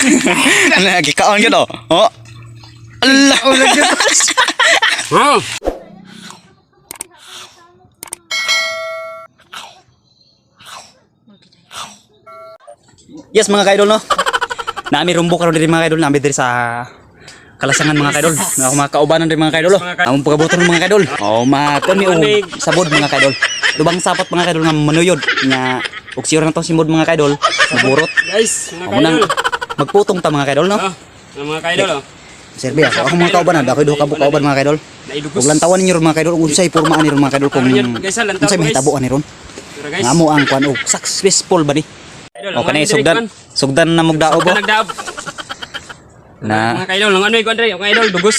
Ano, gikaon gyud oh. Oh. Allah. Ha? Yes, mga kaidol, no. Nami rumbo karon diri, mga kaidol, nami diri sa Kalasangan, mga kaidol. Nga ako mga kaubanan diri, mga kaidol, oh. Among pagabuton, mga kaidol. Oh, ma kun mi og sabod, mga kaidol. Lubang sapat, mga kaidol, nga manuyod nga og sure na to simod, mga kaidol. Maburot. Guys, mga Amo nang kaidol. magputong ta, mga kaidol, no. Ah, mga kaidol oh. Sir B, ako mga kaubanan, ako duha ka buok kauban, mga kaidol. Naidugos. Ug lantawan ninyo ron, mga kaidol, ug unsay porma ani ron, mga kaidol, kung Ano yun, guys, ah, lantaw unsay guys. mahitabo ani ron. Pero guys, Nga mo ang kuan og successful ba ni? Idol, O ang kanay ano, sugdan, sugdan na mugdao bo. Sugdan nagdaob. Na Mga kaidol, ang ano yung Andre, mga idol, dugos.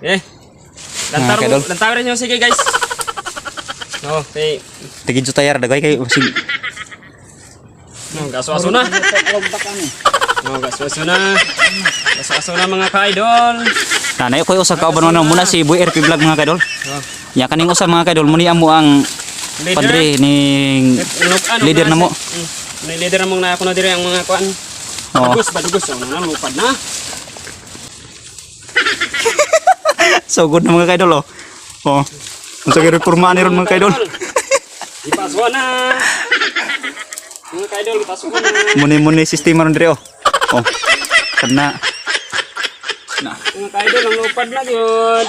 Eh. Mga kaidol. Lantar, lantar rin nyo, sige guys. Oh, kay tigidyo tayar dagay kay sig no, gaso-aso na. No, gaso-aso na. Gaso-aso na, mga kaidol. Nanay ko usa ka uban muna si Boy RP Vlog, mga kaidol. Oh. Ya kaning usa, mga kaidol, muni amo ang Leader. padre ning Ano, leader na mo. May leader na mong na ako na dire ang mga kuan. Oo. Dugos ba dugos oh, na lupad na. So good na, mga kaidol, oh. Oh. Unsa kay reforma ni ron, mga kaidol? Ipaswa na. Mga kaidol, ipaswa na. Muni muni sistema ron dire, oh. Oh. Kana na Mga kaidol, ang lupad na gyud.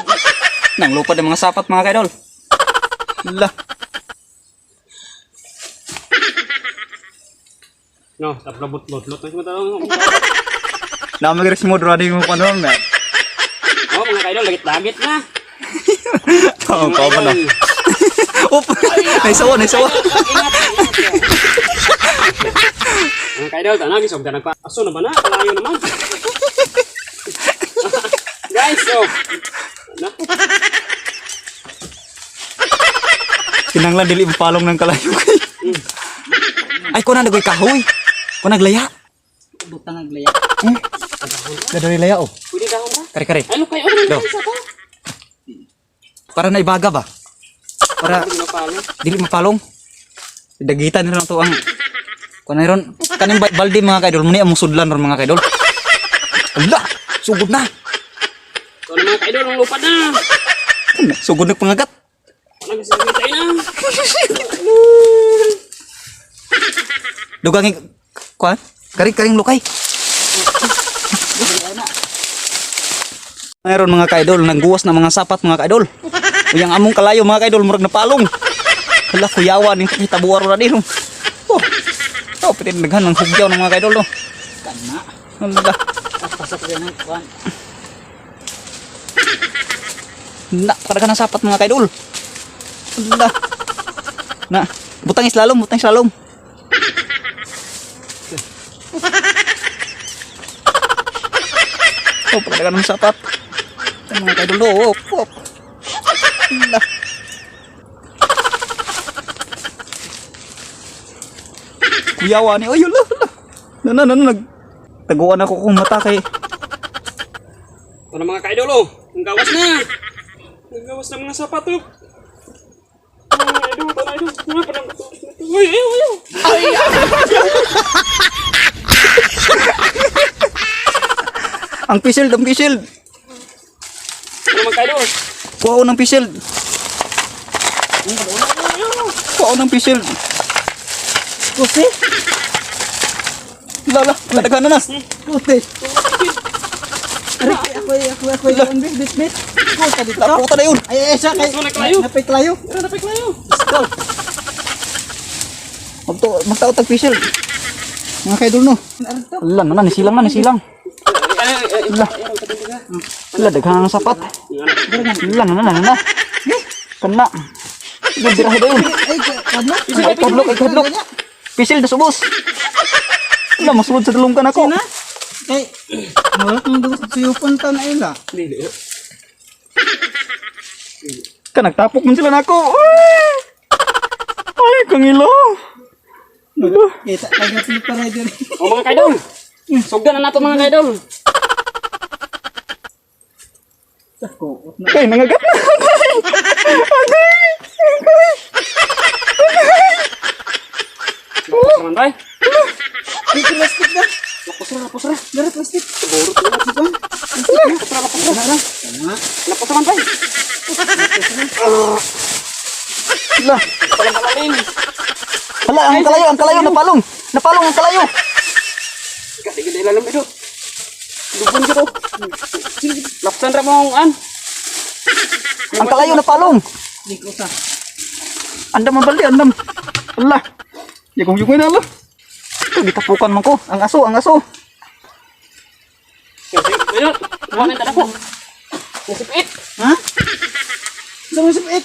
nang lupad ang mga sapat, mga kaidol. La. No, taplabot lot lot na mo. Na magres mo drawing mo pa ron na. Oh, mga kaidol, lagit-lagit na. Oh, ka ba na. Op. Naisawa, naisawa. Ingat, ingat. Mga kaidol, tanag isog nagpa. Aso na ba na? Kalayo naman. Guys, oh. Ano? Kinanglan dili mapalong ng kalayo kay. Ay ko na nagoy kahoy. Ko naglaya. Butang naglaya. Hmm. Dadali laya oh. Pwede dahon ba? Kare kare. Ay, lukay. Oh, Do. isa pa. Para na ibaga ba? Para Pwede na palo. dili mapalong. Dagitan nila to ang kuan ron kaning balde, mga kaidol, muni among sudlan ron, mga kaidol. Ala, sugod na. So, ano, mga kaidol, ang lupad na. Sugod na pangagat. Ano gusto nyo tayo na? Dugang kuan? Karing karing lukay. Meron, mga kaidol, nangguwas na mga sapat, mga kaidol. Uyang among kalayo, mga kaidol, murag napalong. Hala, kuyawa ning hitabuar ra din. Oh. Oh, pitin daghan ng hugyaw ng mga kaidol, oh. Kana. Hala. Pasok din ang kuan. Na, kadaghan ng sapat, mga kaidol. Hala. Na, butang islalom, butang islalom. Oh, pagkadagan ng sapat. Ay, mga kaidol, oh, oh, oh. Hala. Kuyawa ni, ay, hala, hala. Na, na, na, na, nag... Taguan ako kung mata kay. Ito na, mga kaidol, oh. Ang gawas na. Ang gawas na mga sapat, oh. Mga idol, ito na, idol. Mga parang- Uy, ayaw, ayaw. Ang pisil, ang pisil. Ano, mga kaidol? Kuha ko ng pisil. Kuha ko ng pisil. Kuti. Lala, kadaghan na na. Kuti. Aray, ako ako ako yung bit bit bit. Kuta dito. Laputa na yun. Ay, ay, siya kay. Gusto na kalayo. Napay kalayo. Tara, napay kalayo. Stop. Magto, magtaot tag pisil. Mga kaidol, no. Ano to? Ala, na, nisilang na, nisilang. Ay, ay, ay, Ala. Ala, daghan ng sapat. ay. Ala, na, na, na, na. Kana. Gabirahe dayon. Ay, kadlok. Ay, kadlok, ay, kadlok. Pisil na subos. Ala, masulod sa dalungkan ako. Sina? Kay wala kang dugo suyupon ta na ila. Dili. Ka, nagtapok man sila nako. Ay! Ay, kangilo. Ala. Kita kay sila para diri. Oh, mga kaidol. Sugdan na nato, mga kaidol. Sako. Kay, nangagat na. Agay! Agay! Agay! Naman, bay. Ay, plastic na. Lapos ra, lapos ra. Dara plastic. Borot na lapos ra. Lapos ra, lapos ra. Lapos ra man bay. Hala. Palang palalim. Hala, ang kalayo napalong. Napalong ang kalayo. Kasi gid ilalim idol. Lubon gid oh. Lapsan ra mong an. Ang kalayo napalong. Di ko sa. Andam ang balde, andam. Hala. Di kong yukoy na ala. Ito, gitapukan man ko. Ang aso, ang aso. Idol, kuha na ko. Nasipit. Ha? Sa mo sipit.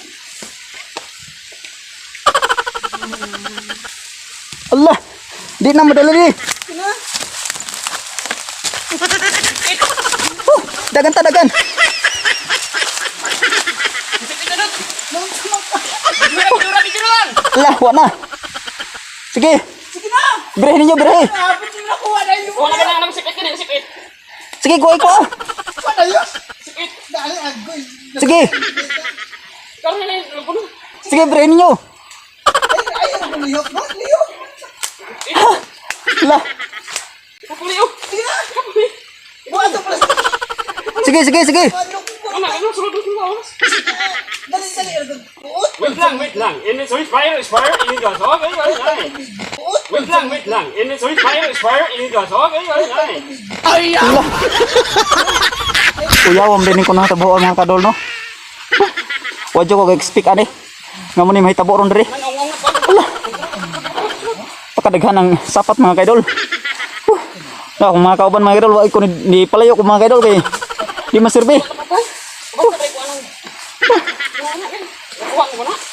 Allah. Di na madala ni. Kina. Oh, dagan ta dagan. Allah, wa na. Sige. Sige na. Brehe ninyo, brehe. Abot yung nakuha na yun. Wala ka na nang sipit kini, sipit. Sige, kuha ko. Wala yun. Dali agoy. Sige. Karon na lubon. Sige, brehe ninyo. Ay ay ang liyok mo. Liyok. Allah. Kapuli oh. Sige na. Buha to plastic. Sige, sige, sige. Ano ko? Ano ano sulod mo oras. Dali dali agoy. Buot. Wait lang, wait lang. In it's fire, is fire, in goes off. Buot. Wait lang, wait lang. In it's fire, is fire, in goes off. Allah. Uyawam din ko na tabo mga kadol no. Wadyo ko expect ani. Nga mo ni mahitabo ron diri. Allah. Pakadaghan ang sapat mga kaidol. Huh. Na akong mga kauban mga kaidol, wa ko ni palayo ko mga kaidol kay di maserbe.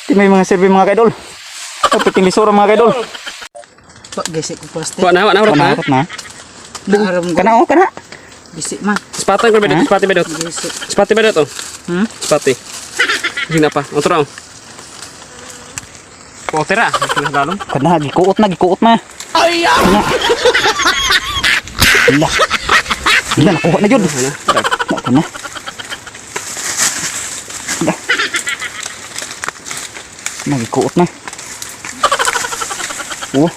Di may mga serbe mga kaidol. Ay, piting lisura mga kaidol. Pak gisi ko plastic. Wa na, wa na, wa na. Kana na. Naaram ko. Kana oh, kana. Gisi man. Spatan ko ba spati ba dot? Gisi. Spati ba dot oh? Hmm? Spati. Hindi na pa. Otro. Otera, lalong. Kana gikuot na, gikuot na. Ay! Kana. Ala. Ala, nakuha na jud. Na kana. Ala. Na gikuot na. Oh,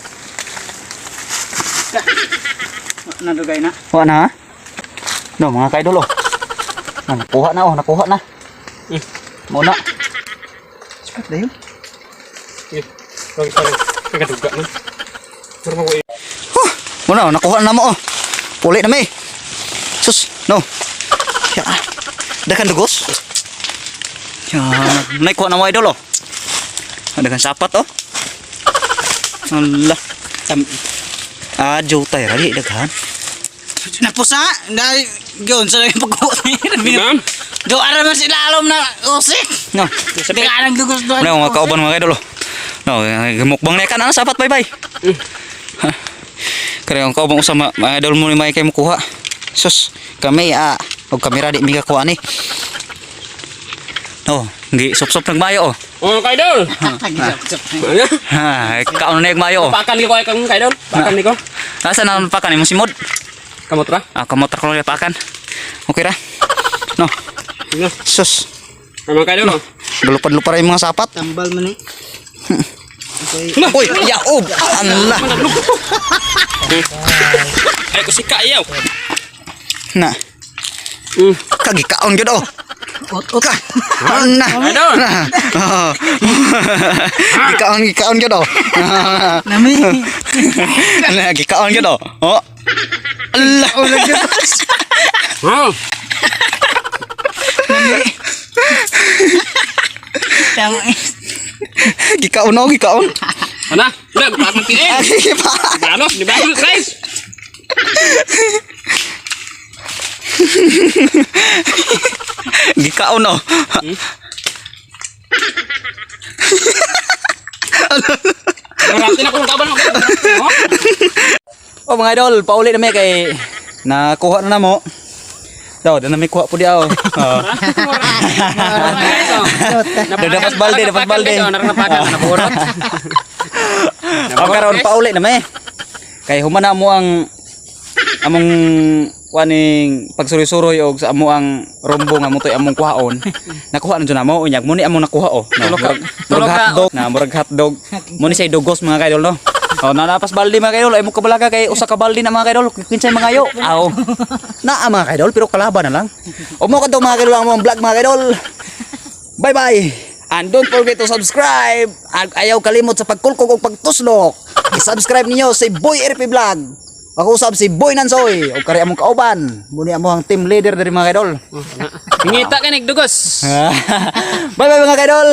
Nadugay na. wa na. Ha? No, mga kaidol oh. Na, nakuha na oh, nakuha na. Mo na. Sipat na yun. Eh, wag parang kagaduga man. Pero mo Huh, mo na, oh, nakuha na mo oh. Puli na may. Sus, no. Ya. Dakan dugos. Ya, naikuha na mo idol oh. Dakan sapat oh. Allah. Tam Ah, jutay rali daghan. Napusa, dahil yun sa naging pagkuot niya. Ma'am. Do ara man sila alam na usik. No. Di ka nang dugos doon. Ano mga kauban mga idol oh. No, mukbang na kan ana sapat bye bye. Ha. Kaya ang kauban usa mga idol mo ni may kay mukuha. Sus, kami ah og kamera di mi kakuha ni. No, gi sup-sup nagmayo oh. Oh, kaidol. Ano? Ha, kaon na nagmayo oh. Pakan ni ko ay kang kaidol. Pakan ni ko. Asa na ang pakan mo simod? Kamot ra. Ah, kamot ra ko na pakan. Okay ra. No, Ano? sus. Mga kaidol. oh. Galupad-lupad ra yung mga sapat. Tambal man eh. Uy, yaob. Allah. Ay ko sika iyaw. Na. Kagikaon gyud oh. Ot ot. Ka. Na. Idol. Na. Oh. Gikaon gikaon gyud oh. Nami. Na gikaon gyud oh. Oh. Allah. Wow. Tama eh. Gikaon oh, gikaon. Ana, udah pakan tiil. Ah, sige pa. Balos, di balos, guys. Gikaon oh. Marami na kung kaban. Oh mga idol, pauli na mi kay nakuha na namo. Daw, na mi kuha po di aw. Oh. Dapat balde, dapat balde. Napakan, naburot. Ang karon pauli na mi. Kay human na mo ang among waning pagsuroy-suroy og sa amo ang rombo nga mutoy among kuhaon. Nakuha na jud namo unyag mo ni among nakuha oh. No, murag, murag hotdog na murag hotdog. Mo ni say dugos mga kaidol no. Oh, nanapas balde, mga kaidol. Ay mo kabalaga kay usa ka balde na, mga kaidol. Kinsay mga ayo. Aw. Naa, mga kaidol, pero kalaban na lang. O mo kadto, mga kaidol, ang among vlog, mga kaidol. Bye bye. And don't forget to subscribe. Ayaw kalimot sa pagkulkog o pagtuslok. I-subscribe ninyo si Boy RP Vlog. Ako usab si Boy Nansoy o kari among kauban. Muni amo ang team leader diri, mga kaidol. Ngita ka nagdugos. Bye bye, mga kaidol.